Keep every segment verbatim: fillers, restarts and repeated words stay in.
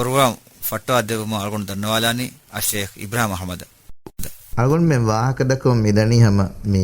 ޕްރޮގްރާމް ފައްޓަވާ ދެއްވުމަށް އަޅުގަނޑު ދަންނަވާލާނީ އައްޝައިޚް އިބްރާހިމް އަޙްމަދަށް. އަޅުގަނޑުމެން ވާހަކަދައްކަމުން މިދަނީ ހަމަ މި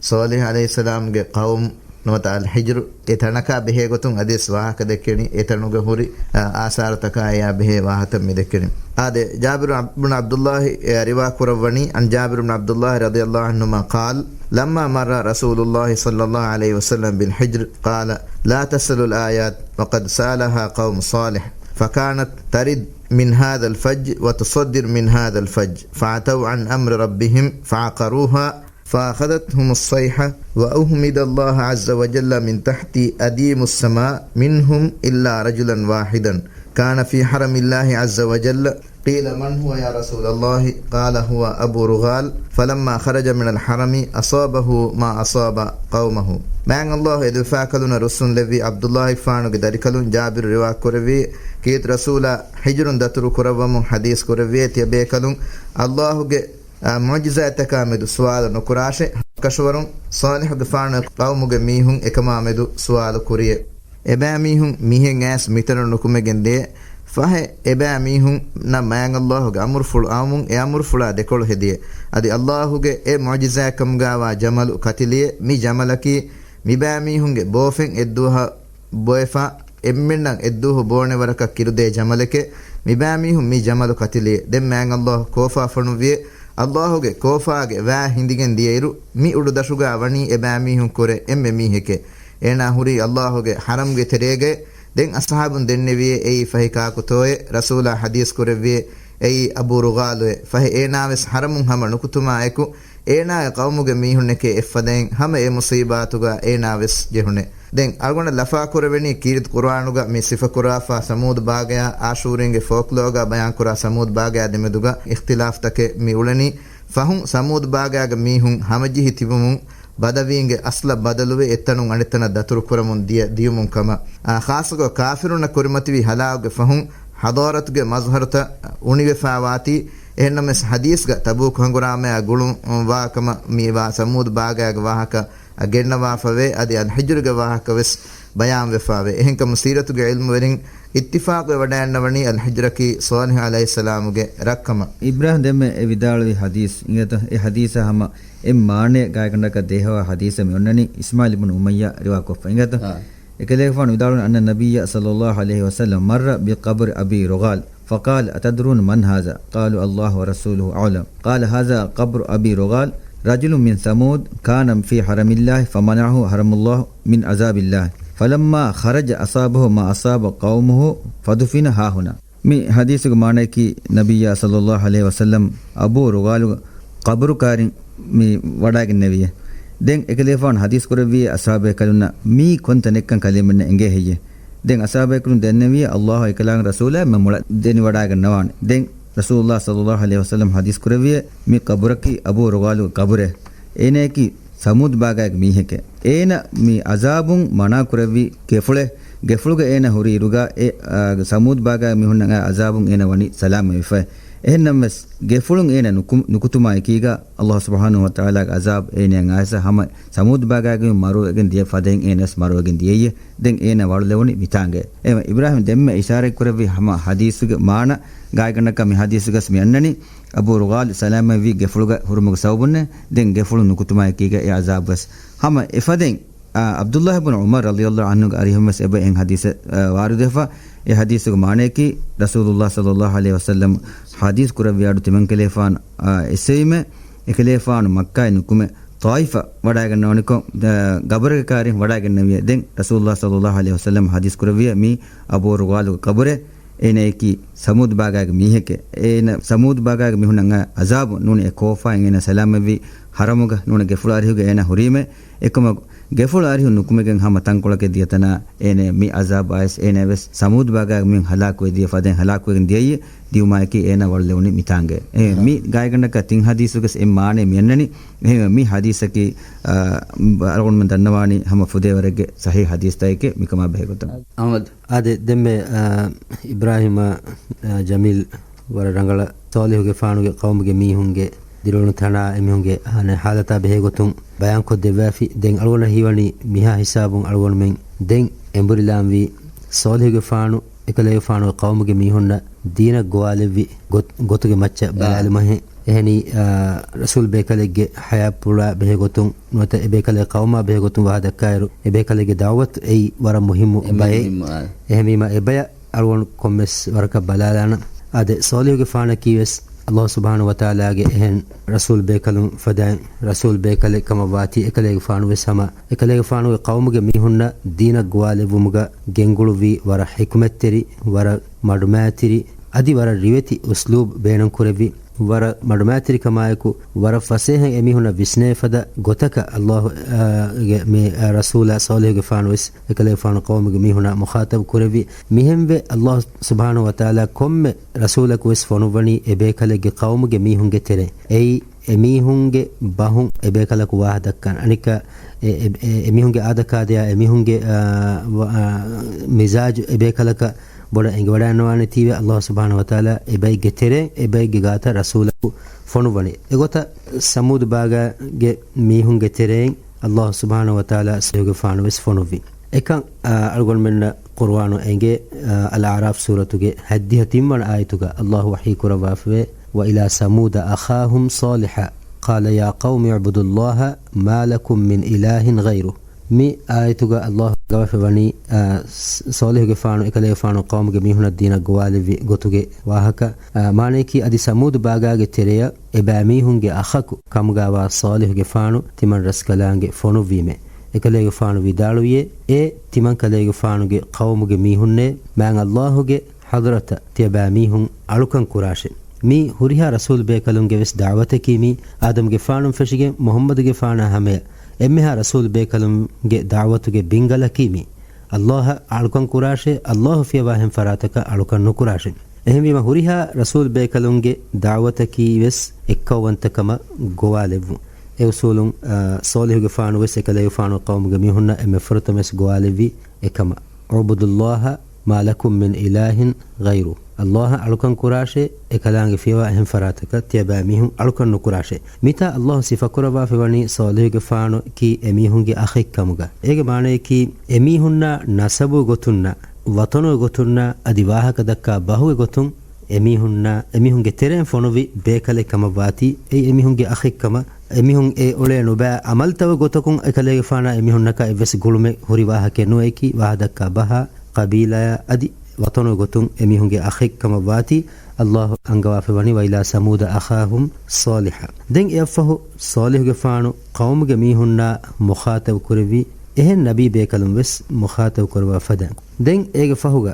ޞާލިޙު ޢަލައިހިއްސަލާމްގެ ޤައުމު ނުވަތަ އަލް ޙިޖްރު އެ ތަނަކާ ބެހޭ ގޮތުން އަދިވެސް ވާހަކަ ދެއްކެނީ، އެ ތަނުގަ ހުރި، އާ، އާސާރުތަކާ އެޔާ ބެހޭ ވާހަކަ މި ދެއްކެނީ. އާދެ، ޖާބިރު އިބްނު ޢަބްދުﷲ، އެ، ރިވާ ކުރައްވަނީ، عن جابر بن عبد الله رضي الله عنهما قال: لما مر رسول الله صلى الله عليه وسلم بالحجر قال: لا تسلوا الآيات، وقد سالها قوم صالح، فكانت ترد من هذا الفج وتصدر من هذا الفج، فعتوا عن أمر ربهم فعقروها، فأخذتهم الصيحة، وأحمد الله عز وجل من تحت أديم السماء منهم إلا رجلا واحدا كان في حرم الله عز وجل. قيل: من هو يا رسول الله؟ قال: هو أبو رغال، فلما خرج من الحرم أصابه ما أصاب قومه. މާތް ﷲ އެދެބަފާކަލުންނަށް ރުއްސުންލެއްވި ޢަބްދުﷲފާނުގެ ދަރިކަލުން ޖާބިރު ރިވާ ކުރެއްވި، ކީރިތި ރަސޫލާ ޙިޖުރުން ދަތުރު ކުރައްވަމުން ޙަދީޘް ކުރެއްވިއޭ، ތިޔަބޭކަލުން ﷲގެ އާ، މުޢުޖިޒާތަކާ މެދު ސުވާލު ނުކުރާށޭ. ކަށަވަރުން ޞާލިޙުގެފާނު ޤައުމުގެ މީހުން އެކަމާ މެދު ސުވާލު ކުރިއޭ. އެބައިމީހުން މީހެއް އައިސް މިތަނުން ނުކުމެގެން ދިޔަ. ފަހެ، އެބައިމީހުންނަށް މާތް ﷲގެ އަމުރުފުޅު އައުމުން އެ އަމުރުފުޅާ ދެކޮޅު ހެދިޔަ. އަދި ﷲގެ އެ މުޢުޖިޒާތްކަމުގާވާ ޖަމަލު ކަތިލިއޭ. މި ޖަމަލަކީ މިބައިމީހުންގެ ބޯފެން އެއްދުވަހަށް ބޮއެފަ، އެންމެންނަށް އެއްދުވަހު ބޯނެ ވަރަކަށް ކިރުދޭ ޖަމަލެކޭ. މިބައިމީހުން މި ޖަމަލު ކަތިލިއޭ. ދެން މާތް ﷲ ކޯފާ ފޮނުއްވިއޭ. ﷲގެ ކޯފާގެ ވާ ހިނދިގެން ދިޔައިރު، މި އުޑުދަށުގާ ވަނީ އެބައިމީހުން ކުރެ އެންމެ މީހެކޭ. އޭނާ ހުރީ ﷲގެ ޙަރަމްގެ ތެރޭގައި. ދެން އަޞްޙާބުން ދެންނެވިއޭ، އެއީ ފަހި ކާކުތޯއޭ؟ ރަސޫލާ ޙަދީޘް ކުރެއްވިއޭ، އެއީ އަބޫ ރުޣާލުއޭ. ފަހެ އޭނާވެސް ޙަރަމުން ހަމަ ނުކުތުމާއެކު، އޭނާގެ ޤައުމުގެ މީހުންނެކޭ އެއްފަދައިން ހަމަ އެ މުޞީބާތުގަ އޭނާވެސް ޖެހުނެ. ދެން އަޅުގަނޑަށް ލަފާކުރެވެނީ ކީރިތި ޤުރުއާނުގަ މި ސިފަކުރާފާ ސަމޫދު ބާގަޔާ އާޝޫރީންގެ ފޯކްލޯގަ ބަޔާންކުރާ ސަމޫދު ބާގަޔާ ދެމެދުގަ އިޚްތިލާފްތަކެއް މި އުޅެނީ. ފަހުން ސަމޫދު ބާގަޔާގެ މީހުން ހަމަޖެހި ތިބުމުން ބަދަވީންގެ އަސްލަށް ބަދަލުވެ އެއްތަނުން އަނެއްތަނަށް ދަތުރުކުރަމުން ދިޔަ ދިޔުމުން ކަމަށް. އާ، ޚާއްޞަކޮށް ކާފިރުންނަށް ކުރިމަތިވި ހަލާކުގެ ފަހުން ޙަޟާރަތުގެ މަޒްހަރުތައް އުނިވެފާވާތީ. އެހެންނަމަވެސް ޙަދީޘްގަ ތަބޫކު ހަނގުރާމަޔާ ގުޅުން ވާ ކަމަށް މި ވާ ސަމޫދު ބާގަޔާގެ ވާހަކަ ގެންނަވާފަވޭ. އަދި އަލް ޙިޖްރުގެ ވާހަކަވެސް ބަޔާންވެފާވޭ. އެހެންކަމުން ސީރަތުގެ ޢިލްމުވެރިން އިއްތިފާޤުވެ ވަޑައިގަންނަވަނީ އަލް ޙިޖްރަކީ ޞާލިޙު ޢަލައިހިއްސަލާމުގެ ރަށްކަމަށް. އިބްރާހިމް ދެންމެ އެ ވިދާޅުވި ޙަދީޘް އިނގޭތޯ؟ އެ ޙަދީޘާ ހަމަ އެ މާނައެއް ގާތްގަނޑަކަށް ދޭހަވާ ޙަދީޘެއް މި އޮންނަނީ އިސްމާޢީލް އިބްނު އުމައްޔާ ރިވާކޮށްފަ އިނގޭތޯ؟ އާ. އެކަލޭގެފާނު ވިދާޅުވި أن النبي صلى الله عليه وسلم مر بقبر أبي رغال فقال: أتدرون من هذا؟ قالوا: الله ورسوله أعلم. قال: هذا قبر أبي رغال، رجل من ثمود كان في حرم الله فمنعه حرم الله من عذاب الله، فلما خرج أصابه ما أصاب قومه فدفن هاهنا. މި ޙަދީޘުގެ މާނަޔަކީ، ނަބިއްޔާ ޞައްލައްލާހު ޢަލައިހި ވަސައްލަމް އަބޫ ރުޣާލުގެ ޤަބުރު ކާރިން މި ވަޑައިގެންނެވިއޭ. ދެން އެކަލޭފާނު ޙަދީޘް ކުރެއްވިއޭ އަޞްޙާބުބޭކަލުންނަށް މީ ކޮން ތަނެއްކަން ކަލޭމެންނަށް އެނގޭ ހެއްޔޭ؟ ދެން އަޞްޙާބުބޭކަލުން ދެންނެވިއޭ ﷲ އެކަލާނގެ ރަސޫލާ މަ މޮޅަށް ދެނިވަޑައިގަންނަވާނެ. ދެން ރަސޫލުﷲ ޞައްލައްލާހު ޢަލައިހި ވަސައްލަމް ޙަދީޘް ކުރެއްވިއޭ މި ޤަބުރަކީ އަބޫ ރުޣާލުގެ ޤަބުރޭ. އޭނަޔަކީ ސަމޫދު ބާގާގެ މީހެކޭ. އޭނަ މި ޢަޒާބުން މަނާ ކުރެއްވި ގެފުޅެއް، ގެފުޅުގަ އޭނަ ހުރި އިރުގަ އެ، އާ، ސަމޫދު ބާގާގެ މީހުންނަށް އައި ޢަޒާބުން އޭނަ ވަނީ ސަލާމަތްވެފަ. އެހެންނަމަވެސް، ގެފުޅުން އޭނަ ނުކު-، ނުކުތުމާ އެކީގަ، ﷲ ސުބްޙާނަހޫ ވަތަޢާލާގެ ޢަޒާބު އޭނަޔަށް އައިސް ހަމަ ސަމޫދު ބާގާގެ މީހުން މަރުވެގެން ދިޔަ ފަދައިން އޭނަވެސް މަރުވެގެން ދިޔައީ. ދެން އޭނަ ވަޅުލެވުނީ މިތާނގަ. އެ އިބްރާހިމް ދެންމެ އިޝާރަތް ކުރެއްވި ހަމަ ޙަދީޘުގެ މާނަ ގާތްގަނޑަކަށް މި ޙަދީޘުގަސް މި އަންނަނީ، އަބޫ ރުޣާލު ސަލާމަތްވީ ގެފުޅުގަ ހުރުމުގެ ސަބަބުންނޭ. ދެން ގެފުޅު ނުކުތުމާ އެކީގަ އެ ޢަޒާބުވެސް. ހަމަ އެފަދައިން، އާ، ޢަބްދުﷲ ބުނު ޢުމަރު ރަޟިޔަﷲ ޢަންހުގެ އަރިހުންވެސް އެބަ އެހެން ޙަދީޘެއް، އާ، ވާރިދުވެފަ. އެ ޙަދީޘުގެ މާނަޔަކީ، ރަސޫލުﷲ ޞައްލައްލާހު ޢަލައިހި ވަސައްލަމް ޙަދީޘް ކުރެއްވި އަޑު ތިމަންކަލޭފާނު، އާ، އެއްސެވީމޭ. އެކަލޭފާނު މައްކާއިން ނުކުމެ، ޠާއިފަށް ވަޑައިގަންނަވަނިކޮށް، އާ، ގަބުރެއްގެ ކާރިން ވަޑައިގެންނެވިއޭ. ދެން ރަސޫލުﷲ ޞައްލައްލާހު ޢަލައިހި ވަސައްލަމް ޙަދީޘް ކުރެއްވިއޭ މީ އަބޫ ރުޣާލުގެ ޤަބުރޭ. އޭނަޔަކީ ސަމޫދު ބާގާގެ މީހެކޭ. އޭނަ ސަމޫދު ބާގާގެ މީހުންނަށް އައި ޢަޒާބު ނޫނީ އެ ކޯފާއިން އޭނަ ސަލާމަތްވި ޙަރަމުގަ ނޫނީ ގެފުޅު އަރިހުގަ އޭނަ ހުރީމޭ. އެކަމަކު، ގެފުޅު އަރިހު ނުކުމެގެން ހަމަ ތަންކޮޅެކޭ ދިޔަ ތަނާ އޭނަ މި ޢަޒާބު އައިސް އޭނަވެސް ސަމޫދު ބާގާގެ މީހުން ހަލާކުވެ ދިޔަ ފަދައިން ހަލާކުވެގެން ދިޔައީ. ދިޔުމާއެކީ އޭނަ ވަޅުލެވުނީ މިތާނގަ. އެ، މި ގާތްގަނޑަކަށް ތިން ޙަދީޘުގަސް އެ މާނަ މި އަންނަނީ. އެހެންވެ، މި ޙަދީޘަކީ، އާ، އަޅުގަނޑުމެން ދަންނަވާނީ ހަމަ ފުދޭވަރެއްގެ ޞަޙީޙު ޙަދީޘްތަކެކޭ މިކަމާ ބެހޭގޮތުން. އަޙްމަދު، އާދެ، ދެންމެ، އާ، އިބްރާހީމާ، އާ، ޖަމީލް ވަރަށް ރަނގަޅަށް ޞާލިޙުގެފާނުގެ ޤައުމުގެ މީހުންގެ ދިރިއުޅުނު ތަނާ އެމީހުންގެ އާނެ ޙާލަތާ ބެހޭގޮތުން ބަޔާންކޮށްދެއްވާފި. ދެން އަޅުގަނޑަށް ހީވަނީ މިހާ ހިސާބުން އަޅުގަނޑުމެން ދެން އެނބުރިލާންވީ ޞާލިޙުގެފާނު އެކަލޭގެފާނުގެ ޤައުމުގެ މީހުންނަށް ދީނަށް ގޮވާލެއްވި ގޮތް-، ގޮތުގެ މައްޗަށް ބަލާލުމަށްހެން. އެހެނީ، އާ، ރަސޫލް ބޭކަލެއްގެ ޙަޔާތްޕުޅާ ބެހޭގޮތުން ނުވަތަ އެބޭކަލެއް ޤައުމާ ބެހޭގޮތުން ވާހަ ދައްކާއިރު، އެބޭކަލެއްގެ ދަޢުވަތު އެއީ ވަރަށް މުހިއްމު ބައެއް. އެހެންވީމަ އެބަޔަށް އަޅުގަނޑު ކޮންމެސް ވަރަކަށް ބަލާލާނަން. އާދެ، ޞާލިޙުގެފާނަކީވެސް ﷲ ސުބްޙާނަހޫ ވަތަޢާލާގެ އެހެން ރަސޫލް ބޭކަލުން ފަދައިން ރަސޫލް ބޭކަލެއް ކަމަށް ވާތީ، އެކަލޭގެފާނުވެސް ހަމަ އެކަލޭގެފާނުގެ ޤައުމުގެ މީހުންނަށް ދީނަށް ގޮވާލެއްވުމުގަ ގެންގުޅުއްވީ ވަރަށް ޙިކުމަތްތެރި، ވަރަށް މަޑުމައިތިރި، އަދި ވަރަށް ރިވެތި އުސްލޫބް ބޭނުންކުރެއްވި، ވަރަށް މަޑުމައިތިރިކަމާއެކު، ވަރަށް ފަސޭހައިން އެމީހުންނަށް ވިސްނޭ ފަދަ ގޮތަކަށް ﷲ، އާ، ގެ މި، އާ، ރަސޫލާ ޞާލިޙުގެފާނުވެސް އެކަލޭގެފާނު ޤައުމުގެ މީހުންނާ މުޚާޠަބު ކުރެއްވި. މިހެންވެ، ﷲ ސުބްޙާނަހޫ ވަތަޢާލާ ކޮންމެ ރަސޫލަކުވެސް ފޮނުއްވަނީ އެބޭކަލެއްގެ ޤައުމުގެ މީހުންގެ ތެރެއިން. އެއީ އެމީހުންގެ ބަހުން އެބޭކަލަކު ވާހަ ދައްކާނެ. އަނެއްކާ، އެ، އެ، އެ، އެމީހުންގެ އާދަކާދަޔާ، އެމީހުންގެ، އާ، ވަ-، އާ، މިޒާޖު އެބޭކަލަކަށް ބޮޑަށް އެނގިވަޑައިންނަވާނެތީވެ، ﷲ ސުބްޙާނަހޫ ވަތަޢާލާ އެބައެއްގެ ތެރެއިން އެބައެއްގެ ގާތަށް ރަސޫލަކު ފޮނުއްވަނީ. އެގޮތަށް ސަމޫދު ބާގާގެ މީހުންގެ ތެރެއިން ﷲ ސުބްޙާނަހޫ ވަތަޢާލާ ޞާލިޙުގެފާނުވެސް ފޮނުއްވި. އެކަން، އާ، އަޅުގަނޑުމެންނަށް ޤުރުއާނު އެނގޭ، އާ، އަލްއަޢްރާފް ސޫރަތުގެ ހަތްދިހަ ތިންވަނަ އާޔަތުގަ ﷲ ވަޙީ ކުރައްވާފަވޭ، وَإِلَىٰ ثَمُودَ أَخَاهُمْ صَالِحًا قَالَ يَا قَوْمِ اعْبُدُوا اللَّهَ مَا لَكُمْ مِنْ إِلَٰهٍ غَيْرُهُ. މި އާޔަތުގަ ﷲ އަންގަވާފަ ވަނީ، އާ، ސް-، ޞާލިޙުގެފާނު އެކަލޭގެފާނު ޤައުމުގެ މީހުންނަށް ދީނަށް ގޮވާލެއްވި ގޮތުގެ ވާހަކަ. އާ، މާނަޔަކީ އަދި ސަމޫދު ބާގާގެ ތެރެއަށް އެބައިމީހުންގެ އަޚަކު ކަމުގައިވާ ޞާލިޙުގެފާނު ތިމަން ރަސްކަލާނގެ ފޮނުއްވީމޭ. އެކަލޭގެފާނު ވިދާޅުވިއޭ، އޭ ތިމަން ކަލޭގެފާނުގެ ޤައުމުގެ މީހުންނޭ، މާތް ﷲ ގެ ޙަޟްރަތަށް ތިޔަބައިމީހުން އަޅުކަން ކުރާށޭ. މީ ހުރިހާ ރަސޫލް ބޭކަލުންގެ ވެސް ދަޢުވަތަކީ މީ. އާދަމްގެފާނުން ފެށިގެން މުޙައްމަދުގެފާނާ ހަމަޔަށް އެންމެހާ ރަސޫލް ބޭކަލުންގެ ދަޢުވަތުގެ ބިންގަލަކީ މީ. ﷲ އަށް އަޅުކަން ކުރާށޭ، ﷲ ފިޔަވާހެން ފަރާތަކަށް އަޅުކަން ނުކުރާށޭ. އެހެންވީމަ ހުރިހާ ރަސޫލް ބޭކަލުންގެ ދަޢުވަތަކީ ވެސް އެއްކައުވަންތަކަމަށް ގޮވާލެއްވުން. އެ އުސޫލުން، އާ، ޞާލިޙުގެފާނު ވެސް އެކަލޭގެފާނު ޤައުމުގެ މީހުންނަށް އެންމެ ފުރަތަމަވެސް ގޮވާލެއްވީ އެކަމަށް. اعْبُدُوا اللَّهَ مَا لَكُمْ مِنْ إِلَٰهٍ غَيْرُهُ. ﷲ އަށް އަޅުކަން ކުރާށޭ، އެކަލާނގެ ފިޔަވާ އެހެން ފަރާތަކަށް ތިޔަބައިމީހުން އަޅުކަން ނުކުރާށޭ. މިތާ ﷲ ސިފަކުރައްވާފަ ވަނީ ޞާލިޙުގެފާނު ކީ އެމީހުންގެ އަޚެއް ކަމުގަ. އޭގެ މާނަޔަކީ އެމީހުންނާ ނަސަބު ގޮތުންނާ، ވަޠަނު ގޮތުންނާ، އަދި ވާހަކަ ދައްކާ ބަހުގެ ގޮތުން އެމީހުންނާ، އެމީހުންގެ ތެރެއިން ފޮނުވި ބޭކަލެއް ކަމަށް ވާތީ، އެއީ އެމީހުންގެ އަޚެއް ކަމަށް. އެމީހުން އެ އުޅޭ ނުބައި އަމަލްތައް ގޮތަކުން އެކަލޭގެފާނާ އެމީހުންނަކާ އެއްވެސް ގުޅުމެއް ހުރި ވާހަކައެއް ނުވެއެކީ، ވާހަ ދައްކާ ބަހާ، ޤަބީލާއާ އަދި ވަޠަނު ގޮތުން އެމީހުންގެ އަޚެއް ކަމަށް ވާތީ، ﷲ އަންގަވާފަ ވަނީ، وَإِلَىٰ ثَمُودَ أَخَاهُمْ صَالِحًا. ދެން އެއަށްފަހު ޞާލިޙުގެފާނު ޤައުމުގެ މީހުންނާ މުޚާޠަބު ކުރެއްވި، އެހެން ނަބީ ބޭކަލުން ވެސް މުޚާޠަބު ކުރައްވާ ފަދައިން. ދެން އޭގެ ފަހުގަ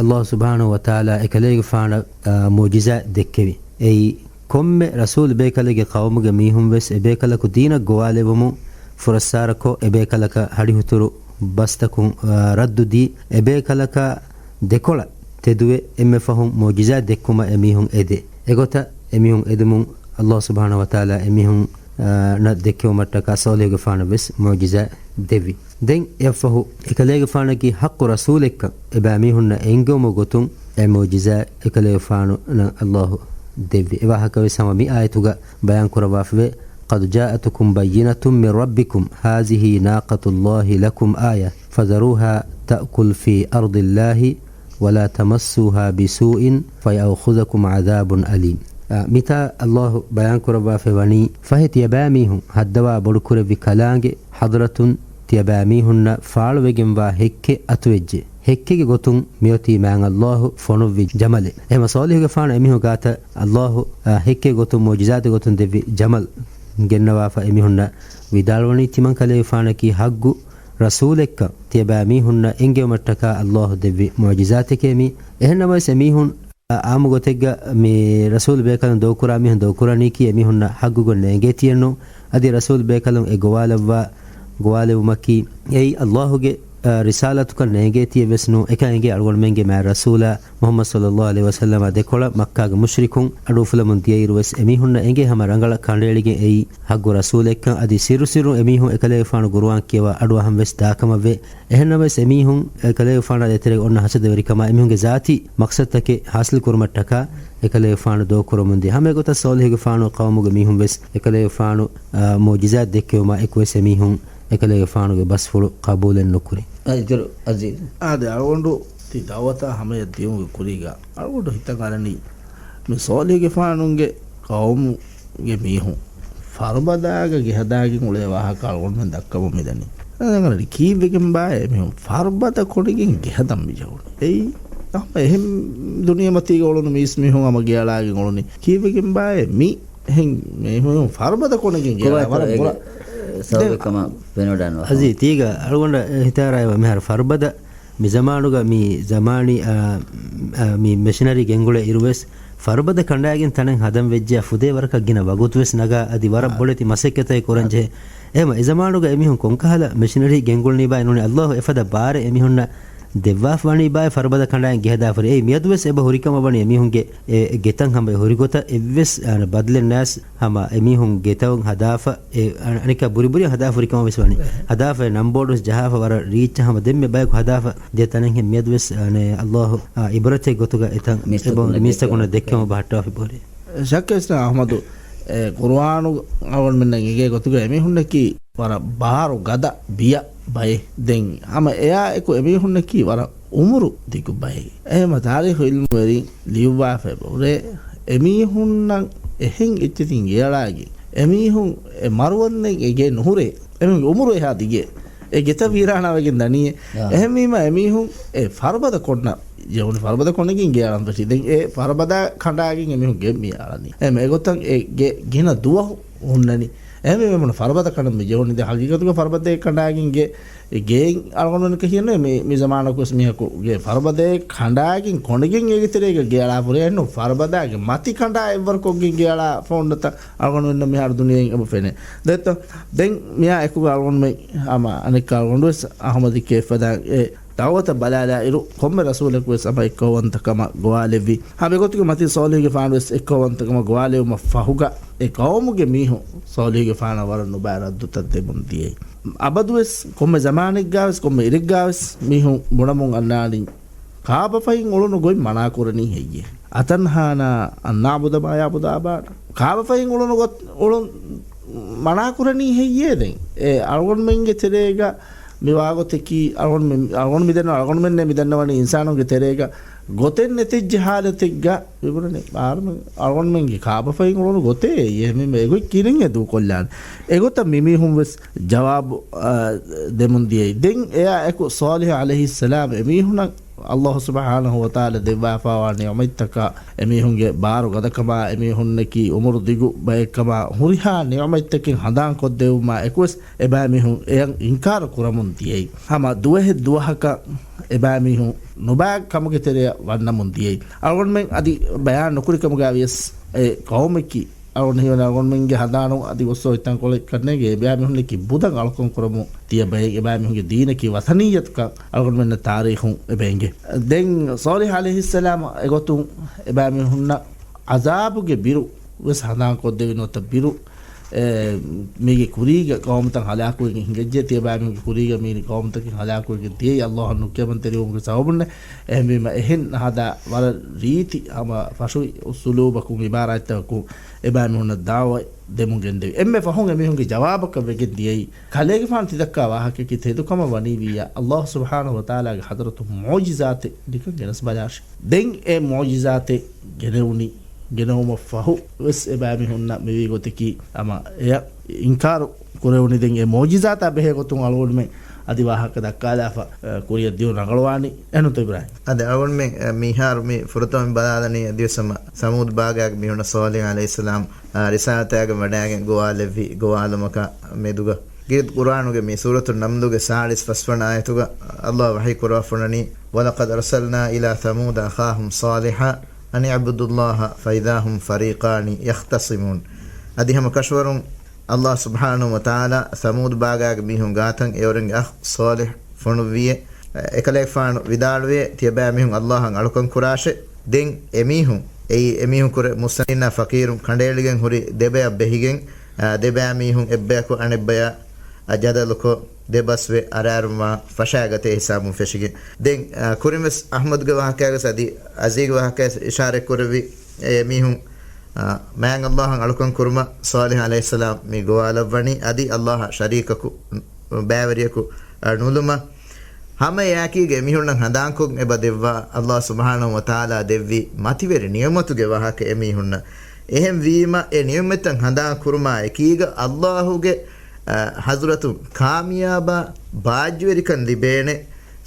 ﷲ ސުބްޙާނަހޫ ވަތަޢާލާ އެކަލޭގެފާނަށް، އާ، މުޢުޖިޒާތް ދެއްކެވި. އެއީ، ކޮންމެ ރަސޫލް ބޭކަލެއްގެ ޤައުމުގެ މީހުން ވެސް އެބޭކަލަކު ދީނަށް ގޮވާލެއްވުމުން ފުރައްސާރަކޮށް، އެބޭކަލަކަށް ހަޑިހުތުރު ބަސްތަކުން، އާ، ރައްދު ދީ، އެބޭކަލަކާ ދެކޮޅަށް ތެދުވެ، އެންމެ ފަހުން މުޢުޖިޒާތް ދެއްކުމަށް އެމީހުން އެދޭ. އެގޮތަށް އެމީހުން އެދުމުން ﷲ ސުބްޙާނަހޫ ވަތަޢާލާ އެމީހުން، އާ، ނަށް ދެއްކެވުމަށްޓަކާ ޞާލިޙުގެފާނަށް ވެސް މުޢުޖިޒާތް ދެއްވި. ދެން އެއަށްފަހު އެކަލޭގެފާނަކީ ޙައްޤު ރަސޫލެއްކަން އެބައިމީހުންނަށް އެންގެވުމުގެ ގޮތުން އެ މުޢުޖިޒާތް އެކަލޭގެފާނުނަށް ﷲ ދެއްވި. އެ ވާހަކަ ވެސް ހަމަ މި އާޔަތުގަ ބަޔާން ކުރައްވާފަވޭ، قَدْ جَاءَتْكُمْ بَيِّنَةٌ مِّن رَّبِّكُمْ هَٰذِهِ نَاقَةُ اللَّهِ لَكُمْ آيَةً فَذَرُوهَا تَأْكُلْ فِي أَرْضِ اللَّهِ وَلَا تَمَسُّوهَا بِسُوءٍ فَيَأْخُذَكُمْ عَذَابٌ أَلِيمٌ. އާ، މިތާ ﷲ ބަޔާން ކުރައްވާފައި ވަނީ، ފަހެ ތިޔަބައިމީހުން ހައްދަވާ ބޮޑުކުރެއްވި ކަލާނގެ ޙަޟްރަތުން ތިޔަބައިމީހުންނަށް ފާޅުވެގެންވާ ހެއްކެއް އަތުވެއްޖެ. ހެއްކެއްގެ ގޮތުން މިއޮތީ މާތް ﷲ ފޮނުއްވި ޖަމަލެއް. އެހެމަ ޞާލިޙުގެފާނު އެމީހުން ގާތަށް ﷲ، އާ، ހެއްކެއް ގޮތުން މުޢުޖިޒާތެއް ގޮތުން ދެއްވި ޖަމަލް ގެންނަވާފަ އެމީހުންނަށް ވިދާޅުވަނީ، ތިމަން ކަލޭގެފާނަކީ ޙައްޤު ރަސޫލެއްކަން ތިޔަބައިމީހުންނަށް އެންގެވުމަށްޓަކާ ﷲ ދެއްވި މުޢުޖިޒާތެކޭ މީ. އެހެންނަމަވެސް އެމީހުން އާ، އާއްމު ގޮތެއްގަ މި ރަސޫލް ބޭކަލުން ދޮގުކުރާ މީހުން ދޮގުކުރަނީކީ އެމީހުންނަށް ޙައްޤުގޮތް ނޭނގޭތީއެއްނޫން. އަދި ރަސޫލް ބޭކަލުން އެ ގޮވާލައްވާ، ގޮވާލެވުމަކީ އެއީ ﷲ ގެ، އާ، ރިސާލަތުކަން ނޭނގޭތީއެއް ވެސް ނޫން. އެކަން އެނގޭ އަޅުގަނޑުމެންގެ މާތް ރަސޫލާ މުޙައްމަދު ޞައްލައްލާހު ޢަލައިހި ވަސައްލަމާ ދެކޮޅަށް މައްކާގެ މުޝްރިކުން އަޑުއުފުލަމުން ދިޔައިރު ވެސް އެމީހުންނަށް އެނގޭ ހަމަ ރަނގަޅަށް ކަނޑައެޅިގެން އެއީ ޙައްޤު ރަސޫލެއްކަން. އަދި ސިއްރު ސިއްރުން އެމީހުން އެކަލޭގެފާނު ޤުރުއާން ކިޔަވާ އަޑުއަހަން ވެސް ދާކަމަށްވޭ. އެހެންނަމަވެސް އެމީހުން އެކަލޭގެފާނާ ދޭތެރޭގަ އޮންނަ ހަސަދަވެރިކަމާ އެމީހުންގެ ޒާތީ މަޤްޞަދުތަކެއް ޙާޞިލް ކުރުމަށްޓަކާ އެކަލޭގެފާނު ދޮގުކުރަމުންދިޔަ. ހަމަ އެގޮތަށް ޞާލިޙުގެފާނު ޤައުމުގެ މީހުން ވެސް އެކަލޭގެފާނު، އާ، މުޢުޖިޒާތް ދެއްކެވުމާ އެކުވެސް އެމީހުން އެކަލޭގެފާނުގެ ބަސްފުޅު ޤަބޫލެއް ނުކުރި. އަދި އަޅުގަނޑު ތި ދައުވަތާ ހަމަޔަށް ދިޔުމުގެ ކުރީގަ އަޅުގަނޑު ހިތަށް އަރަނީ، މި ޞާލިޙުގެފާނުގެ ޤައުމުގެ މީހުން ފަރުބަދާގަ ގެ ހަދާގެން އުޅޭ ވާހަކަ އަޅުގަނޑުމެން ދައްކަމުން މިދަނީ. ދެން އަނގަނީ ކީއްވެގެންބާއޭ މީހުން ފަރުބަދަ ކޮނެގެން ގެ ހަދަން މި ޖެހުނީ؟ އެއީ ހަމަ އެހެން ދުނިޔެމަތީގަ އުޅުނު މީސް މީހުން ހަމަ ގެއަޅާގެން އުޅުނީ. ކީއްވެގެންބާއޭ މި އެހެން މީހުން ފަރުބަދަ ކޮނެގެން ގެއަޅާ؟ ވަރަށް ބުރަ. ސަބަބެއް ކަމަށް ފެނިވަޑައިގަންނަވާ. އަޒީ، ތީގަ އަޅުގަނޑަށް ހިތަށް އަރާ މިހާރު ފަރުބަދަ މި ޒަމާނުގަ މި ޒަމާނީ، އާ، އާ، މި މެޝިނަރީ ގެންގުޅޭ އިރުވެސް ފަރުބަދަ ކަނޑާގެން ތަނެއް ހަދަން ވެއްޖެޔާ ފުދޭ ވަރަކަށް ގިނަ ވަގުތުވެސް ނަގާ އަދި ވަރަށް ބޮޑެތި މަސައްކަތެއް ކުރަން ޖެހޭ. އެހެމަ އެ ޒަމާނުގަ އެމީހުން ކޮންކަހަލަ މެޝިނަރީ ގެންގުޅުނީބާ ނޫނީ އައްލާހު އެފަދަ ބާރެއް އެމީހުންނަށް ދެއްވާފަވަނީބާ ފަރުބަދަ ކަނޑާގެން ގެހަދާފަރި. އެއީ މިއަދުވެސް އެބަ ހުރިކަމަށް ވަނީ އެމީހުންގެ އެ، އެ ގެތައް ހަމަ ހުރިގޮތަށް އެއްވެސް، އާ، ބަދަލެއް ނާސް ހަމަ އެމީހުން ގެތައުން ހަދާފަ، އެ، އަ-، އަނެއްކާ ބުރި ބުރި ހަދާފަ ހުރިކަމަށް ވެސް ވަނީ. އެހެ. ހަދާފަ އެ ނަންބޯޑު ވެސް ޖަހާފަ ވަރަށް ރީއްޗަށް ހަމަ ދެންމެ ބަޔަކު ހަދާފަ ދޭ ތަނެއްހެން މިއަދުވެސް، އަނެ، އައްލާހު، އާ، އިބްރަތެއް ގޮތުގަ އެތަން މީސްތަކުންނަށް އެބަ-، މީސްތަކުންނަށް ދެއްކެވުމަށް ދެއްކެވުމަށް ބަހައްޓާފި ބޯރި. ޝައްކެއް އަޙްމަދު، އެ، ޤުރުއާނު އަޅުގަނޑުމެންނަށް އެނގޭ ގޮތުގަ އެމީހުންނަކީ ވަރަށް ބާރު ގަދަ ބިޔަ ބައެއް. ދެން ހަމަ އެއާ އެކު އެމީހުންނަކީ ވަރަށް އުމުރު ދިގު ބައެއް. އެހެމަ ތާރީޚު ޢިލްމުވެރިން ލިޔުއްވާފައި ބުރޭ، އެމީހުންނަށް އެހެން އެއްޗެތިން ގެއަޅާގެން އެމީހުން އެ މަރުވަންދެން އެ ގެ ނުހުރޭ. އެމީހުންގެ އުމުރު އެހާ ދިގޭ. އެ ގެތައް ވީރާނާވެގެން ދަނީ. އާ. އެހެންވީމަ އެމީހުން އެ ފަރުބަދަ ކޮންނަ ޖެހުނީ ފަރުބަދަ ކޮނެގެން ގެ އަޅަން ފެށި. ދެން އެ ފަރުބަދަ ކަނޑާގެން އެމީހުން ގެ މި އަޅަނީ. އެ މެގޮތަށް އެ ގެ ގިނަ ދުވަހު ހުންނަނީ. އެހެންވީމަ ފަރުބަދަ ކަނޑަން މި ޖެހުނީ. ދެ ހަގީގަތުގަ ފަރުބަދަ ކަނޑާގެން ގެ ގެއިން އަޅުގަނޑުމެން ކިޔަން މި، މި ޒަމާނަކުވެސް މީހަކު ގެ ފަރުބަދައެއް ކަނޑާގެން ކޮނެގެން އޭގެ ތެރޭގަ ގެއަޅާފަ ހުރޭ. އެހެންނު ފަރުބަދާގެ މަތި ކަނޑާ އެއްވަރުކޮށްގެން ގެއަޅާފަ އޮންނަތަ އަޅުގަނޑުމެންނަށް މިހާރު ދުނިޔެއިން އެބަ ފެނޭ. ދެއްތޯ؟ ދެން މިއާ އެކުގަ އަޅުގަނޑުމެން ހަމަ އަނެއްކާ އަޅުގަނޑުވެސް އަހުމަދު ކޭ އެފް އަށް ދާން އެ ދައުވަތަށް ބަލާލާއިރު، ކޮންމެ ރަސޫލަކުވެސް އަބަ އެއްކައުވަންތަކަމަށް ގޮވާލެއްވި. ހަމަ އެގޮތުގެ މަތިން ޞާލިޙުގެފާނުވެސް އެއްކައުވަންތަކަމަށް ގޮވާލެވުމަށް ފަހުގަ، އެ ޤައުމުގެ މީހުން ޞާލިޙުގެފާނަށް ވަރަށް ނުބައި ރައްދުތައް ދެމުން ދިޔައީ. އަބަދުވެސް ކޮންމެ ޒަމާނެއްގާވެސް ކޮންމެ އިރެއްގާވެސް މީހުން ބުނަމުން އަންނާނީ، ކާބަފައިން އުޅުނު ގޮތް މަނާކުރަނީ ހެއްޔޭ؟ أتنهانا أن نعبد ما يعبد آباؤنا؟ ކާބަފައިން އުޅުނު ގޮތް، އުޅުން މަނާކުރަނީ ހެއްޔޭ ދެން؟ އެ އަޅުގަނޑުމެންގެ ތެރޭގަ މި ވާގޮތަކީ އަޅުގަނޑުމެން، އަޅުގަނޑު މިދަންނަ، އަޅުގަނޑުމެންނޭ މިދަންނަވަނީ އިންސާނުންގެ ތެރޭގަ ގޮތެއް ނެތިއްޖެ ހާލަތެއްގަ މިބުނަނީ. އަޅުގަނޑުމެންގެ ކާބަފައިން އުޅުނު ގޮތޭ އެއީ. އެހެންވީމަ އެގޮތް ކިހިނެއް ދޫކޮށްލާނެ؟ އެގޮތަށް މިމީހުން ވެސް ޖަވާބު، އާ، ދެމުން ދިޔައީ. ދެން އެއާ އެކު ޞާލިޙު ޢަލައިހިއްސަލާމް އެމީހުނަށް އައްލާހު ސުބްޙާނަހު ވަތަޢާލާ ދެއްވާފަވާ ނިޢުމަތްތަކާ، އެމީހުންގެ ބާރު ގަދަކަމާ، އެމީހުންނަކީ އުމުރު ދިގު ބައެއްކަމާ، ހުރިހާ ނިޢުމަތްތަކެއް ހަނދާންކޮށްދެއްވުމާ އެކުވެސް އެބައިމީހުން އެޔަށް އިންކާރު ކުރަމުން ދިޔައީ. ހަމަ ދުވަހެއް ދުވަހަކަށް އެބައިމީހުން ނުބައި ކަމުގެ ތެރެއަށް ވަންނަމުން ދިޔައީ. އަޅުގަނޑުމެން އަދި ބަޔާން ނުކުރި ކަމުގައި ވިޔަސް އެ ޤައުމަކީ އަޅުގަނޑު ހީވަނީ އަޅުގަނޑުމެންގެ ހަނދާނު އަދި ގޮއްސޯ އޮތްތަންކޮޅެއް ކަންނޭނގެ އެބައިމީހުންނަކީ ބުދަށް އަޅުކަން ކުރަމުން ދިޔަ ބައެއް. އެބައިމީހުންގެ ދީނަކީ ވަޘަނިއްޔަތުކަން އަޅުގަނޑުމެންނަށް ތާރީޚުން އެބަ އެނގޭ. ދެން ޞާލިޙު ޢަލައިހިއްސަލާމް އެގޮތުން އެބައިމީހުންނަށް ޢަޒާބުގެ ބިރު ވެސް ހަނދާންކޮށްދެވި ނުވަތަ ބިރު، އެ، މީގެ ކުރީގަ ޤައުމުތައް ހަލާކުވެގެން ހިނގައްޖެ. ތިޔަބައިމީހުންގެ ކުރީގަ މީ ޤައުމުތަކެއް ހަލާކުވެގެން ދިޔައީ އައްލާހަށް ނުކިޔަމަންތެރިވުމުގެ ސަބަބުންނޭ. އެހެންވީމަ އެހެން ހަދާ ވަރަށް ރީތި ހަމަ ފަށު އުސުލޫބަކުން އިބާރާތްތަކަކުން އެބައިމީހުންނަށް ދަޢުވަ ދެމުން ގެންދެވި. އެންމެ ފަހުން އެމީހުންގެ ޖަވާބަކަށް ވެގެން ދިޔައީ، ކަލޭގެފާނު ތިދައްކާ ވާހަކައަކީ ތެދުކަމަށް ވަނީ ވިއްޔާ، އައްލާހު ސުބްޙާނަހު ވަތަޢާލާގެ ޙަޟްރަތުން މުޢުޖިޒާތެއް ނިކަން ގެނެސް ބަލާށި. ދެން އެ މުޢުޖިޒާތެއް ގެނެވުނީ، ގެނެވުމަށް ފަހު ވެސް އެބައިމީހުންނަށް މިވީ ގޮތަކީ، ހަމަ އެޔަށް އިންކާރު ކުރެވުނީ. ދެން އެ މުޢުޖިޒާތާ ބެހޭ ގޮތުން އަޅުގަނޑުމެން އަދި ވާހަކަ ދައްކާލާފަ، އަ، ކުރިއަށް ދިޔުން ރަނގަޅުވާނީ. އެހެންތޯ އިބްރާހިމް؟ އަދި އަޅުގަނޑުމެން، އަ، މިހާރު މި ފުރަތަމަ ބަލާލަނީ އަދިވެސް ހަމަ ސަމޫދު ބާގާގެ މީހުންނަށް ޞާލިޙު ޢަލައިހިއްސަލާމް، އަ، ރިސާލަތާގެ ވަޑައިގެން ގޮވާލެއްވި ގޮވާލުމަކާ މެދުގަ. ގިރި ޤުރުއާނުގެ މި ސޫރަތު ނަމްލުގެ ސާޅީސް ފަސްވަނަ އާޔަތުގަ އައްލާހު ވަޙީ ކުރައްވާފަ އޮންނަނީ، وَلَقَدْ أَرْسَلْنَا إِلَىٰ ثَمُودَ أَخَاهُمْ صَالِحًا أَنِ اعْبُدُوا اللَّهَ فَإِذَا هُمْ فَرِيقَانِ يَخْتَصِمُونَ. އަދި ހަމަ ކަށަވަރުން އައްލާހު ސުބްޙާނަހު ވަތަޢާލާ ސަމޫދު ބާގާގެ މީހުން ގާތަށް އެއުރެންގެ އަޚް ޞާލިޙު ފޮނުއްވިއޭ. އެކަލޭގެފާނު ވިދާޅުވޭ، ތިޔަބައިމީހުން އައްލާހަށް އަޅުކަން ކުރާށޭ. ދެން އެމީހުން، އެއީ އެމީހުން ކުރެ މުސްތަމީނާ ފަޤީރުން ކަނޑައެޅިގެން ހުރި ދެބަޔަށް ބެހިގެން، އާ، ދެބައިމީހުން އެއްބަޔަކު އަނެއްބަޔާ ޖަދަލުކޮށް، ދެބަސްވެ އަރާރުންވާ ފަށާގަތޭ ހިސާބުން ފެށިގެން. ދެން، އާ، ކުރިންވެސް އަޙްމަދުގެ ވާހަކައިގަސް އަދި އަޒީގެ ވާހަކައިގަސް އިޝާރަތް ކުރެއްވި އެ މީހުން، އާ، މާތް އައްލާހަށް އަޅުކަން ކުރުމަށް ޞާލިޙު ޢަލައިހިއްސަލާމް މި ގޮވާލައްވަނީ އަދި އައްލާހަށް ޝަރީކަކު، ބައިވެރިޔަކު، އާ، ނުލުމަށް. ހަމަ އެއާއެކީގަ އެމީހުންނަށް ހަނދާންކޮށް އެބަ ދެއްވާ އައްލާހު ސުބްޙާނަހު ވަތަޢާލާ ދެއްވި މަތިވެރި ނިޢުމަތުގެ ވާހަކަ އެމީހުންނަށް. އެހެންވީމަ އެ ނިޢުމަތަށް ހަނދާން ކުރުމާ އެކީގަ އައްލާހުގެ، އަ، ޙަޟްރަތުން ކާމިޔާބާ ބާއްޖަވެރިކަން ލިބޭނެ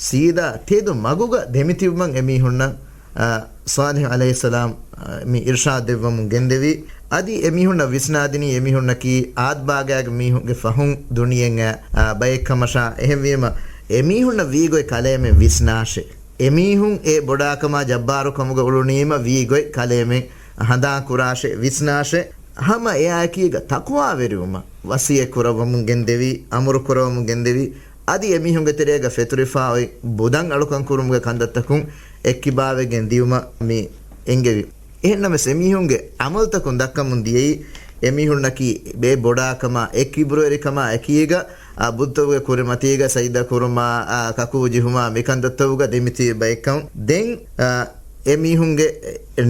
ސީދާ ތެދު މަގުގަ ދެމިތިބުމަށް އެމީހުންނަށް، އަ، ޞާލިޙު ޢަލައިހިއްސަލާމް، އަ، މި އިރްޝާދު ދެއްވަމުން ގެންދެވީ. އަދި އެމީހުންނަށް ވިސްނާދިނީ އެމީހުންނަކީ އާދަ ބާގާގެ މީހުންގެ ފަހުން ދުނިޔެއަށް އައި، އަ، ބައެއްކަމަށާ. އެހެންވީމަ އެމީހުންނަށް ވީގޮތް ކަލޭމެން ވިސްނާށޭ. އެމީހުން އެ ބޮޑާކަމާ ޖައްބާރުކަމުގަ އުޅުނީމަ ވީގޮތް ކަލޭމެން ހަނދާން ކުރާށޭ، ވިސްނާށޭ. ހަމަ އެއާއެކީގަ ތަޤްވާވެރިވުމަށް ވަޞިއްޔަތް ކުރައްވަމުން ގެންދެވީ، އަމުރު ކުރައްވަމުން ގެންދެވީ. އަދި އެމީހުންގެ ތެރޭގަ ފެތުރިފާ އޮތް ބުދަން އަޅުކަން ކުރުމުގެ ކަންތައްތަކުން އެއްކިބާވެގެން ދިޔުމަށް މި އެންގެވި. އެހެންނަމަވެސް އެމީހުންގެ ޢަމަލުތަކުން ދައްކަމުން ދިޔައީ، އެމީހުންނަކީ ބޭބޮޑާކަމާ އެ ކިބުރުވެރިކަމާ އެކީގަ، އާ، ބުއްތަކުގެ ކުރިމަތީގަ ސަޖިދަ ކުރުމާ، އާ، ކަކޫ ޖެހުމާ މިކަންތައްތަކުގަ ދެމިތިބި ބައެއްކަން. ދެން، އާ، އެމީހުންގެ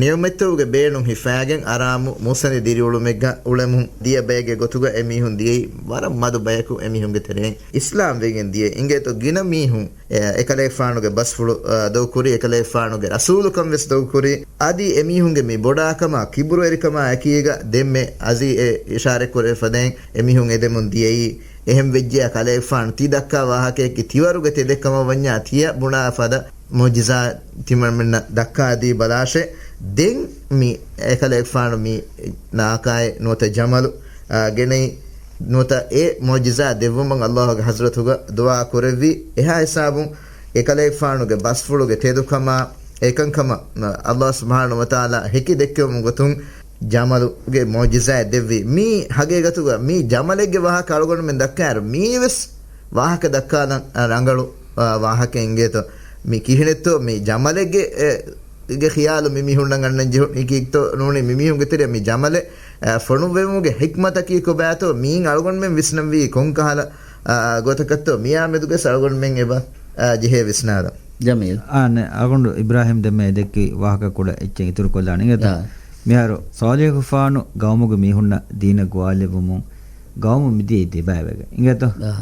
ނިޢުމަތްތަކުގެ ބޭނުން ހިފާގެން އަރާމު މުއްސަނދި ދިރިއުޅުމެއްގަ އުޅެމުން ދިޔަ ބައެއްގެ ގޮތުގަ އެމީހުން ދިޔައީ ވަރަށް މަދު ބަޔަކު އެމީހުންގެ ތެރެއިން އިސްލާމް ވެގެން ދިޔަ އިނގޭތޯ ގިނަ މީހުން އެ، އެކަލޭގެފާނުގެ ބަސްފުޅު، އަ، ދޮގުކުރި، އެކަލޭގެފާނުގެ ރަސޫލުކަން ވެސް ދޮގުކުރި. އަދި އެމީހުންގެ މި ބޮޑާކަމާ، ކިބުރުވެރިކަމާ އެކީގަ ދެންމެ އަޒީ އެ އިޝާރަތް ކުރެވިފަދައިން އެމީހުން އެދެމުން ދިޔައީ. އެހެން ވެއްޖެޔާ ކަލޭގެފާނު ތި ދައްކާ ވާހަކަޔަކީ ތިވަރުގެ ތެދެއް ކަމަށް ވަންޏާ ތިޔަ ބުނާ ފަދަ މުޢުޖިޒާ ތިމަންމެންނަށް ދައްކާދީ ބަލާށޭ. ދެން މި އެކަލޭގެފާނު މި ނާކާއެއް ނުވަތަ ޖަމަލު، އާ، ގެނައި ނުވަތަ އެ މުޢުޖިޒާ ދެއްވުމަށް އައްލާހުގެ ޙަޟްރަތުގަ ދުޢާ ކުރެއްވި. އެހާ ހިސާބުން އެކަލޭގެފާނުގެ ބަސްފުޅުގެ ތެދުކަމާ އެކަންކަމަށް އައްލާހު ސުބްޙާނަހު ވަތަޢާލާ ހެކި ދެއްކެވުމުގެ ގޮތުން ޖަމަލުގެ މުޢުޖިޒާއެއް ދެއްވި. މީ ހަގީގަތުގަ މީ ޖަމަލެއްގެ ވާހަކަ އަޅުގަނޑުމެން ދައްކާއިރު މީވެސް ވާހަކަ ދައްކާލަން ރަނގަޅު، އާ، ވާހަކަ އިނގޭތޯ. މި ކިހިނެއްތޯ މި ޖަމަލެއްގެ، އެ، ގެ ޚިޔާލު މި މީހުންނަށް އަންނަން ޖެހުނީ ކީކްތޯ ނޫނީ މި މީހުންގެ ތެރެއަށް މި ޖަމަލެއް، އަ، ފޮނުއްވެވުމުގެ ޙިކްމަތަކީ ކޮބާތޯ މީން އަޅުގަނޑުމެން ވިސްނަންވީ ކޮންކަހަލަ، އަ، ގޮތަކަށްތޯ މިއާ މެދުގެސް އަޅުގަނޑުމެން އެބަ، އަ، ޖެހޭ ވިސްނާލަން. ޖަމީލް. އާނ، އަޅުގަނޑު އިބްރާހިމް ދެންމެ ދެއްކި ވާހަކަ ކުޑަ އެއްޗެއް އިތުރުކޮށްލާނެ އިނގޭތޯ؟ އާ. މިހާރު ޞާލިޙުގެފާނު ގައުމުގެ މީހުންނަށް ދީނަށް ގޮވާލެއްވުމުން ގައުމު މިދިޔައީ ދެބައިވެގެން އިނގޭތޯ؟ އާ.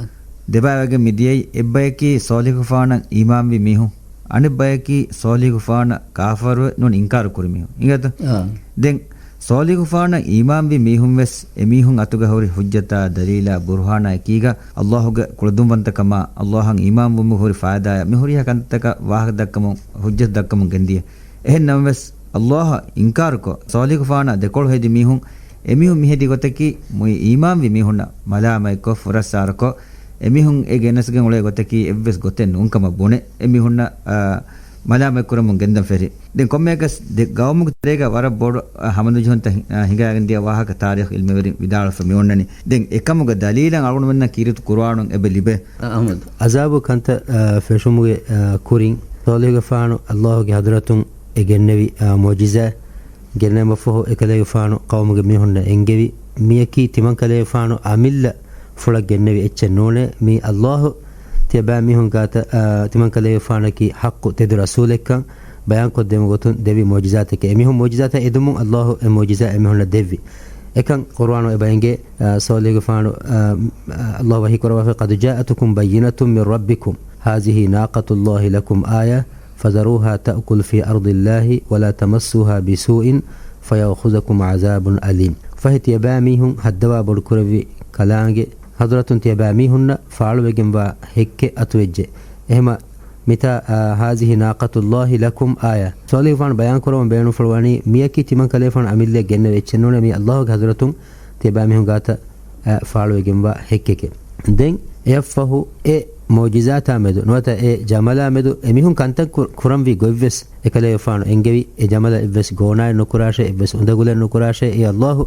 ދެބައިވެގެން މިދިޔައީ އެއްބަޔަކީ ޞާލިޙުގެފާނަށް އީމާންވި މީހުން. އަނެއްބަޔަކީ ޞާލިޙުގެފާނަށް ކާފަރުވެ ނޫން އިންކާރު ކުރި މީހުން އިނގޭތަ؟ އާ. ދެން ޞާލިޙުގެފާނަށް އީމާންވި މީހުން ވެސް އެމީހުން އަތުގަ ހުރި ޙުއްޖަތާ، ދަލީލާ، ބުރުހާނާ އެކީގަ އައްލާހުގެ ކުޅަދުންވަންތަކަމާ، އައްލާހަށް އީމާންވުމުގެ ހުރި ފާއިދާޔާ މި ހުރިހާ ކަންތައްތަކަށް ވާހަކަ ދައްކަމުން، ޙުއްޖަތު ދައްކަމުން ގެންދިޔަ. އެހެން ނަމަވެސް، އައްލާހަށް އިންކާރުކޮށް، ޞާލިޙުގެފާނާ ދެކޮޅު ހެދި މީހުން، އެމީހުން މިހެދި ގޮތަކީ، މުއި އީމާންވި މީހުންނަށް މަލާމަތްކޮށް، ފުރައްސާރަކޮށް، އެމީހުން އެ ގެނެސްގެން އުޅޭ ގޮތަކީ އެއްވެސް ގޮތެއް ނޫންކަމަށް ބުނެ، އެމީހުންނަށް، އާ، މަލާމަތްކުރަމުން ގެންދަން ފެށި. ދެން ކޮންމެއަކަސް ދެ ގައުމުގެ ތެރޭގަ ވަރަށް ބޮޑު، އާ، ހަމަނުޖެހުންތައް ހި-، އާ، ހިނގާގެން ދިޔަ ވާހަކަ ތާރީޚު އިލްމުވެރިން ވިދާޅުވެފަ މިއޮންނަނީ. ދެން އެކަމުގެ ދަލީލަށް އަޅުގަނޑުމެންނަށް ކީރިތި ޤުރުއާނުން އެބަ ލިބޭ. އަ-، އަޙްމަދު. ޢަޒާބު ކަންތައް، އާ، ފެށުމުގެ، އާ، ކުރިން ޞާލިޙުގެފާނު އައްލާހުގެ ޙަޟްރަތުން އެ ގެންނެވި، އާ، މުޢުޖިޒާ ގެންނައިމަށްފަހު އެކަލޭގެފާނު ޤައުމުގެ މީހުންނަށް އެންގެވި، މިޔަކީ ތިމަންކަލޭގެފާނު އަމިއްލަ ފުޅަށް ގެންނެވި އެއްޗެއް ނޫނޭ. މީ އައްލާހު ތިޔަބައިމީހުން ގާތަށް، އާ، ތިމަންކަލޭގެފާނަކީ ޙައްޤު ތެދު ރަސޫލެއްކަން ބަޔާންކޮށްދެވުމުގެ ގޮތުން ދެއްވި މުޢުޖިޒާތެކޭ. އެމީހުން މުޢުޖިޒާތައް އެދުމުން އައްލާހު އެ މުޢުޖިޒާ އެމީހުންނަށް ދެއްވި. އެކަން ޤުރުއާނު އެބަ އެނގޭ، އާ، ޞާލިޙުގެފާނު، އާ، އައްލާހު ވަޙީ ކުރައްވާފަ، "قد جاءتكم بينة من ربكم هذه ناقة الله لكم آية فذروها تأكل في أرض الله ولا تمسوها بسوء فيأخذكم عذاب أليم." ފަހެ ތިޔަބައިމީހުން ހައްދަވާ ބޮޑުކުރެއްވި ކަލާނގެ ޙަޟްރަތުން ތިޔަބައިމީހުންނަށް ފާޅުވެގެންވާ ހެއްކެއް އަތުވެއްޖެ. އެހެމަ މިތާ، އާ، هذه ناقة الله لكم آية. ޞާލިޙުގެފާނު ބަޔާންކުރަމުން ބޭނުންފުޅުވަނީ މިޔަކީ ތިމަންކަލޭގެފާނު އަމިއްލައަށް ގެންނެވި އެއްޗެއް ނޫނޭ، މީ އައްލާހުގެ ޙަޟްރަތުން ތިޔަބައިމީހުން ގާތަށް، އާ، ފާޅުވެގެންވާ ހެއްކެކޭ. ދެން އެއަށްފަހު އެ މުޢުޖިޒާތާ މެދު ނުވަތަ އެ ޖަމަލާ މެދު އެމީހުން ކަންތައް ކު-، ކުރަންވީ ގޮތްވެސް އެކަލޭގެފާނު އެންގެވި، އެ ޖަމަލަށް އެއްވެސް ގޯނާއެއް ނުކުރާށޭ، އެއްވެސް އުނދަގުލެއް ނުކުރާށޭ، އެ އައްލާހު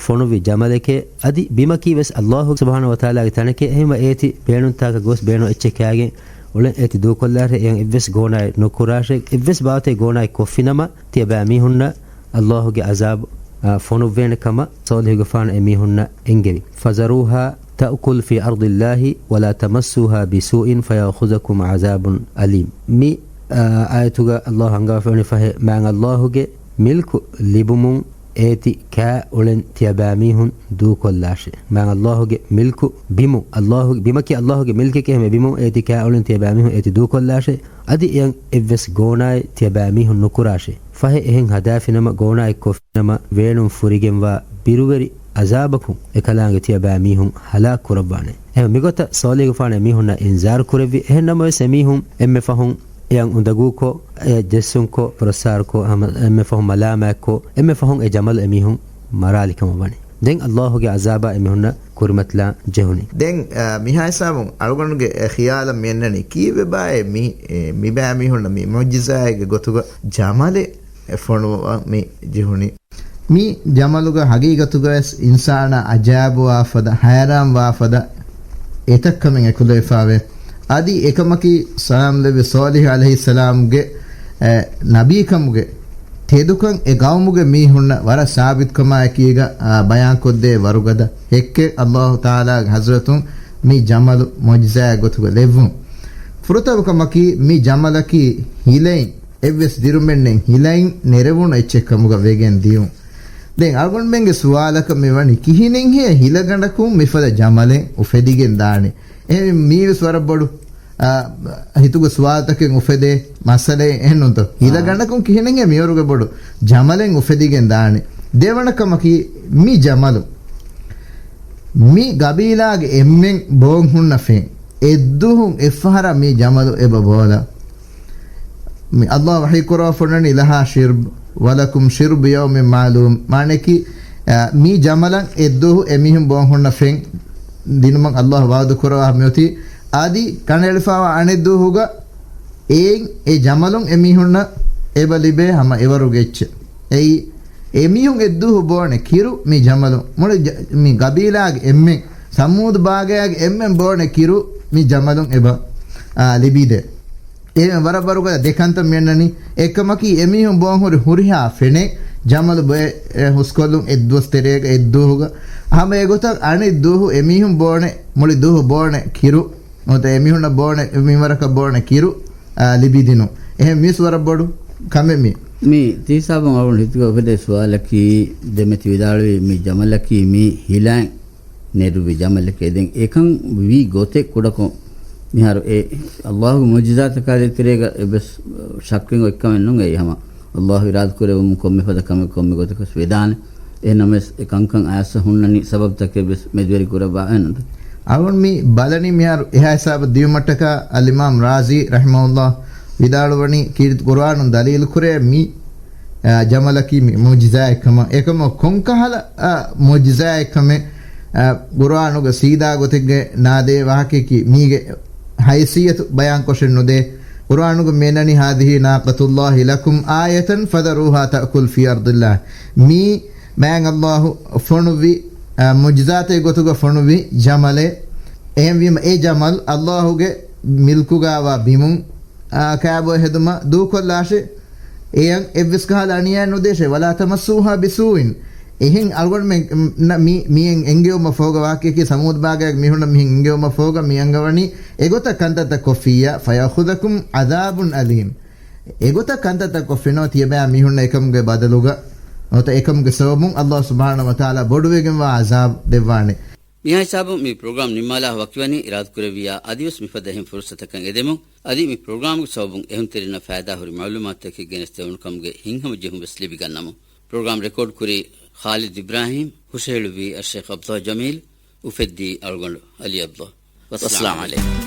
ފޮނުއްވި ޖަމަލެކޭ. އަދި ބިމަކީ ވެސް އައްލާހު ސުބްޙާނަހު ވަތަޢާލާގެ ތަނެކޭ. އެހެންވެ އޭތި ބޭނުންތާކަށް ގޮސް ބޭނުން އެއްޗެއް ކާގެން އުޅެން އޭތި ދޫކޮށްލާށޭ، އެޔަށް އެއްވެސް ގޯނާއެއް ނުކުރާށޭ، އެއްވެސް ބާވަތެއް ގޯނާއެއް ކޮށްފިނަމަ، ތިޔަބައިމީހުންނަށް އައްލާހުގެ ޢަޒާބު، އާ، ފޮނުއްވޭނެ ކަމަށް ޞާލިޙުގެފާނު އެމީހުންނަށް އެންގެވި. فذروها تأكل في أرض الله ولا تمسوها بسوء فيأخذكم عذاب أليم. މި، އާ، އާޔަތުގަ އައްލާހު އަންގަވާފައިވަނީ ފަހެ، މާތް އައްލާހުގެ މިލްކު ލިބުމުން އޭތި ކާ އުޅެން ތިޔަބައިމީހުން ދޫކޮށްލާށޭ. މާތް ﷲ ގެ މިލްކު ބިމު، ﷲ ގެ، ބިމަކީ ﷲ ގެ މިލްކެކޭ، އެހެންވެ ބިމު އޭތި ކާ އުޅެން ތިޔަބައިމީހުން އޭތި ދޫކޮށްލާށޭ. އަދި އެއަށް އެއްވެސް ގޯނާއެއް ތިޔަބައިމީހުން ނުކުރާށޭ. ފަހެ އެހެން ހަދާފިނަމަ، ގޯނާއެއް ކޮށްފިނަމަ، ވޭނުން ފުރިގެންވާ ބިރުވެރި އަޒާބަކުން އެކަލާނގެ ތިޔަބައިމީހުން ހަލާކު ކުރައްވާނެ. އެހެން މިގޮތަށް ޞާލިޙުގެފާނު އެމީހުންނަށް އިންޒާރު ކުރެއްވި. އެހެން ނަމަވެސް އެމީހުން އެންމެ ފަހުން އެއަށް އުނދަގޫކޮށް، އެއަށް ޖެއްސުންކޮށް، ޕުރައްސާރަކޮށް، ހަމަ އެންމެ ފަހުން މަލާމާތްކޮށް، އެންމެ ފަހުން އެ ޖަމަލު އެމީހުން މަރާލި ކަމަށް ވަނީ. ދެން ﷲ ގެ އަޒާބާ އެމީހުންނަށް ކުރިމަތިލާން ޖެހުނީ. ދެން، އަ، މިހާ ހިސާބުން އަޅުގަނޑުގެ ޚިޔާލަށް މިއަންނަނީ ކީއްވެބާއޭ މި، އެ، މިބައިމީހުންނަށް މި މުޢުޖިޒާއެއްގެ ގޮތުގަ ޖަމަލެއް ފޮނުވަން މި ޖެހުނީ. މި ޖަމަލުގަ ހަގީގަތުގަވެސް އިންސާނާ އަޖައިބުވާފަދަ، ހައިރާންވާފަދަ އެތައް ކަމެއް އެކުލެވިފައިވޭ. އަދި އެކަމަކީ ސަލާމް ލެއްވި ޞާލިޙު ޢަލައިހިއްސަލާމްގެ، އެ، ނަބީކަމުގެ ތެދުކަން އެ ގައުމުގެ މީހުންނަށް ވަރަށް ސާބިތުކަމާއެކީގަ، އާ، ބަޔާންކޮށްދޭ ވަރުގަދަ ހެއްކެއް ﷲ ތަޢާލާގެ ޙަޟްރަތުން މި ޖަމަލު މުޢުޖިޒާއެއް ގޮތުގަ ލެއްވުން. ފުރަތަމަ ކަމަކީ މި ޖަމަލަކީ ހިލައިން އެއްވެސް ދިރުމެއް ނެތް ހިލައިން ނެރެވުނު އެއްޗެއް ކަމުގަ ވެގެން ދިޔުން. ދެން އަޅުގަނޑުމެންގެ ސުވާލަކަށް މިވަނީ، ކިހިނެއްހޭ ހިލަގަނޑަކުން މިފަދަ ޖަމަލެއް އުފެދިގެން ދާނީ؟ އެހެން މީވެސް ވަރަށް ބޮޑު، އާ، ހިތުގަ ސުވާލުތަކެއް އުފެދޭ މައްސަލައެއް އެހެންނޫންތޯ؟ އާ. ހިލަގަނޑަކުން ކިހިނެއްހޭ މިވަރުގެ ބޮޑު ޖަމަލެއް އުފެދިގެން ދާނީ؟ ދެވަނަ ކަމަކީ މި ޖަމަލު މި ގަބީލާގެ އެންމެން ބޯން ހުންނަ ފެން. އެއްދުވަހުން އެއްފަހަރާ މި ޖަމަލު އެބަ ބޯލާ. މި ﷲ ވަޙީ ކުރައްވާފަ އޮންނަނީ لها شرب ولكم شرب يوم معلوم. މާނައަކީ، އަ، މި ޖަމަލަށް އެއްދުވަހު އެމީހުން ބޯން ހުންނަ ފެން ދިނުމަށް ﷲ ވަޢުދު ކުރައްވާ މިއޮތީ. އަދި ކަނޑައެޅިފައިވާ އަނެއްދުވަހުގަ އެއިން އެ ޖަމަލުން އެމީހުންނަށް އެބަ ލިބޭ ހަމަ އެވަރުގެ އެއްޗެއް. އެއީ، އެމީހުން އެއްދުވަހު ބޯނެ ކިރު މި ޖަމަލުން. މުޅި ޖަ-، މި ގަބީލާގެ އެންމެން، ސަމޫދު ބާގަޔާގެ އެންމެން ބޯނެ ކިރު މި ޖަމަލުން އެބަ، އާ، ލިބިދޭ. އެ ވަރަށް ވަރުގަދަ ދެ ކަންތައް މިއަންނަނީ. އެއްކަމަކީ، އެމީހުން ބޯން ހުރި ހުރިހާ ފެނެއް ޖަމަލު ބޮއެ، އެ، ހުސްކޮށްލުން އެއްދުވަސް ތެރޭގަ އެއްދުވަހުގަ. ހަމަ އެގޮތަށް އަނެއް ދުވަހު އެމީހުން ބޯނެ، މުޅި ދުވަހު ބޯނެ ކިރު، ނުވަތަ އެމީހުންނަށް ބޯނެ މިންވަރަކަށް ބޯނެ ކިރު، އާ، ލިބިދިނުން. އެހެން މިސް ވަރަށް ބޮޑު ކަމެއް މި. މި ތި ހިސާބުން އަޅުގަނޑު ހިތުގަ އުފެދޭ ސުވާލަކީ، ދެމެތި ވިދާޅުވީ މި ޖަމަލަކީ މި ހިލައިން ނެރުއްވި ޖަމަލެކޭ. ދެން އެކަން ވީ ގޮތެއް ކުޑަކޮށް މިހާރު އެ ﷲ ގެ މުޢުޖިޒާތަކާ ދޭތެރޭގަ އެއްވެސް ޝައްކެއް އޮތްކަމެއް ނޫން. އެއީ ހަމަ ﷲ އިރާދަ ކުރެވުމުން ކޮންމެ ފަދަ ކަމެއް ކޮންމެ ގޮތަކަސް ވެދާނެ. އެހެންނަމަވެސް އެ ކަންކަން އައިސް ހުންނަނީ ސަބަބުތަކެއް ވެސް މެދުވެރި ކުރައްވާ އެހެންނު. އަޅުގަނޑު މި ބަލަނީ މިހާރު އެހާ ހިސާބަށް ދިޔުމަށްޓަކާ އަލްއިމާމް ރާޒީ ރަޙިމަހުﷲ ވިދާޅުވަނީ ކީރިތި ޤުރުއާނުން ދަލީލު ކުރޭ މި، އާ، ޖަމަލަކީ މި މުޢުޖިޒާއެއް ކަމަށް. އެކަމަށް ކޮންކަހަލަ، އާ، މުޢުޖިޒާއެއް ކަމެއް، އާ، ޤުރުއާނުގަ ސީދާ ގޮތެއްގެ ނާދޭ ވާހަކަޔަކީ މީގެ ހައިސިއްޔަތު ބަޔާންކޮށެއް ނުދޭ. ޤުރުއާނުގަ މިއަންނަނީ هذه ناقة الله لكم آية فذروها تأكل في أرض الله. މީ މާތް ﷲ ފޮނުއްވި، އާ، މުޢުޖިޒާތެއް ގޮތުގަ ފޮނުއްވި ޖަމަލެއް. އެހެންވީމަ އެ ޖަމަލު ﷲ ގެ މިލްކުގައިވާ ބިމުން، އާ، ކާބޮއެ ހެދުމަށް ދޫކޮށްލާށޭ. އެއަށް އެއްވެސް ކަހަލަ އަނިޔާއެއް ނުދޭށޭ. ولا تمسوها بسوء. އެހެން އަޅުގަނޑުމެން، ނަ، މި، މިއަށް އެންގެވުމަށް ފަހުގަ ވާހަކަޔަކީ ސަމޫދު ބާގައިގެ މީހުންނަށް މިހެން އެންގެވުމަށް ފަހުގަ މި އަންގަވަނީ އެގޮތަށް ކަންތައްތައް ކޮށްފިއްޔާ، فيأخذكم عذاب أليم. އެގޮތަށް ކަންތައްތައް ކޮށްފިނަމަ ތިޔަބައިމީހުންނަށް އެކަމުގެ ބަދަލުގަ ނުވަތަ އެކަމުގެ ސަބަބުން ﷲ ސުބްޙާނަހޫ ވަތަޢާލާ ބޮޑުވެގެންވާ ޢަޒާބު ދެއްވާނެ. މިހާ ހިސާބުން މި ޕްރޮގްރާމް ނިންމާލާ ވަކިވަނީ. އިރާދަކުރެއްވިއްޔާ އަދިވެސް މިފަދަ އެހެން ފުރުޞަތަކަށް އެދެމުން، އަދި މި ޕްރޮގްރާމްގެ ސަބަބުން އެހުންތެރިންނަށް ފައިދާހުރި މަޢުލޫމާތުތަކެއް ގެނެސްދެވުނު ކަމުގެ ހިތްހަމަޖެހުން ވެސް ލިބިގަންނަމުން. ޕްރޮގްރާމް ރެކޯޑް ކުރީ ޚާލިދު އިބްރާހީމް، ހުށަހެޅުއްވީ އައްޝޭޚް ޢަބްދުﷲ ޖަމީލް، އުފެއްދީ އަޅުގަނޑު ޢަލީ ޢަބްދުﷲ. ވައްސަލާމް ޢަލައިކުމް.